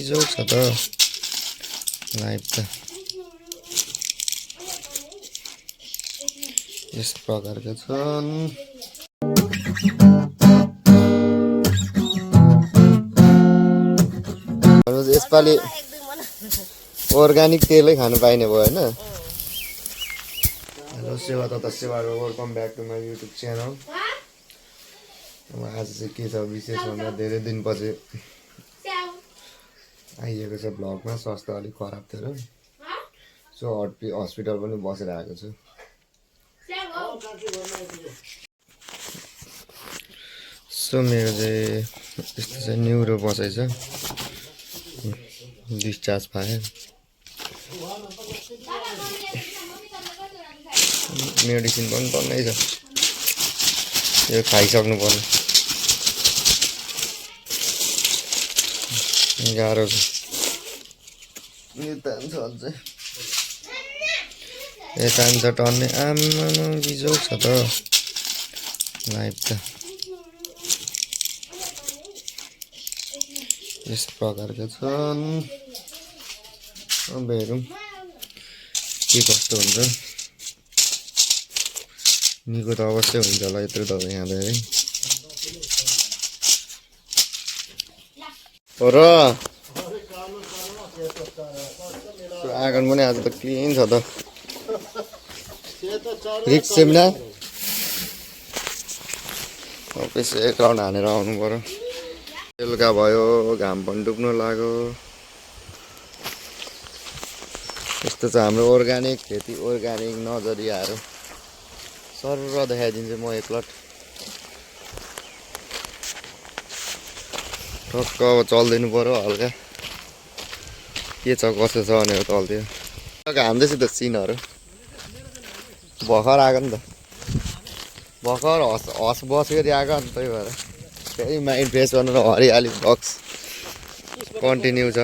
बिजोग छ त लाइभ त यस प्रकारका छन्। यसपालि अर्ग्यानिक तेलै खानु पाइने भयो होइन। हेलो सेवा तथा सेवा, welcome back to my YouTube channel. आज चाहिँ के छ विशेष भन्दा धेरै दिनपछि आइएको छ भ्लगमा। स्वास्थ्य अलिक खराब थियो र सो हस्पिटल पनि बसेर आएको छु। सो मेरो चाहिँ यस्तो चाहिँ न्युरो बसेछ, डिस्चार्ज पाएँ। मेडिसिन पनि बन्दै छ, यो खाइसक्नु पर्ने। गाह्रो छ यो तान्छ अझै, यो तान्छ टन्ने। आमा बिजोग छ त लाइभ त यस प्रकारका छन्। अब हेरौँ के कस्तो हुन्छ। निको त अवश्य हुन्छ होला यत्रो दबाई खाँदा है। र आँगन पनि आज त क्लिन छ त। रिक्स सेमिनार अफिस एक राउन्ड हानेर आउनु पर्यो। बेलुका भयो, घाम पनि डुब्नु लाग्यो। यस्तो छ हाम्रो अर्ग्यानिक खेती, अर्ग्यानिक नजरियाहरू सरर देखाइदिन्छु म एकलट। टक्क अब चल्दिनु पर्यो हल्का, के छ कसो छ भनेर चल्थ्यो। हाम्दैछ त सिनहरू भर्खर आएको नि त, भर्खर हस बसेको थियो आएको अनि त्यही भएर फेरि माइन्ड फ्रेस गरेर हरियाली बक्स कन्टिन्यू छ।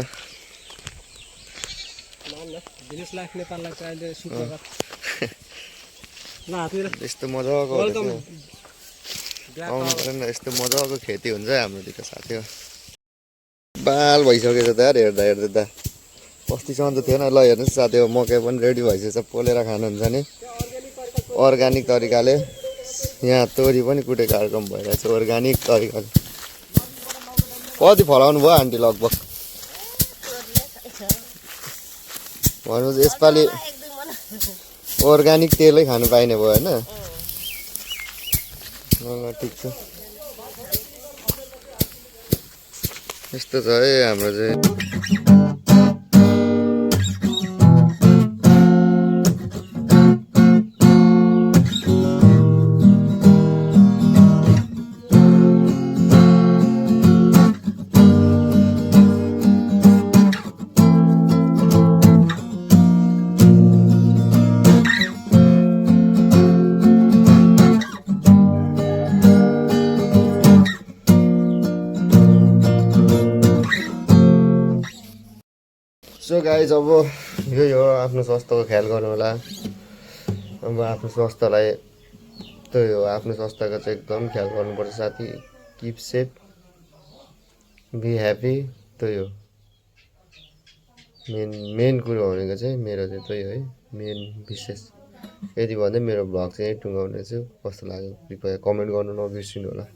यस्तो मजाको आउनु पऱ्यो नि, यस्तो मजाको खेती हुन्छ हाम्रोतिर साथी हो। बाल भइसकेछ त यार, हेर्दा हेर्दै त अस्तिसम्म त थिएन। ल हेर्नुहोस् साथी हो, मकै पनि रेडी भइसकेछ, पोलेर खानुहुन्छ नि अर्ग्यानिक तरिकाले। यहाँ तोरी पनि कुटे कार्यक्रम भइरहेछ अर्ग्यानिक तरिकाले। कति फलाउनु भयो आन्टी लगभग भन्नुहोस्। यसपालि अर्ग्यानिक तेलै खानु पाइने भयो होइन। ल ठिक छ, यस्तो छ है हाम्रो चाहिँ। सो गाइज अब यही हो, आफ्नो स्वास्थ्यको ख्याल गर्नु होला। अब आफ्नो स्वास्थ्यलाई त्यही हो, आफ्नो स्वास्थ्यको चाहिँ एकदम ख्याल गर्नुपर्छ साथी। किप सेफ, बी ह्याप्पी, त्यही हो मेन कुरो भनेको चाहिँ मेरो चाहिँ त्यही हो है, मेन विशेष। यति भन्दै मेरो भ्लग चाहिँ टुङ्गाउने छु। कस्तो लाग्यो कृपया कमेन्ट गर्नु नबिर्सिनु होला।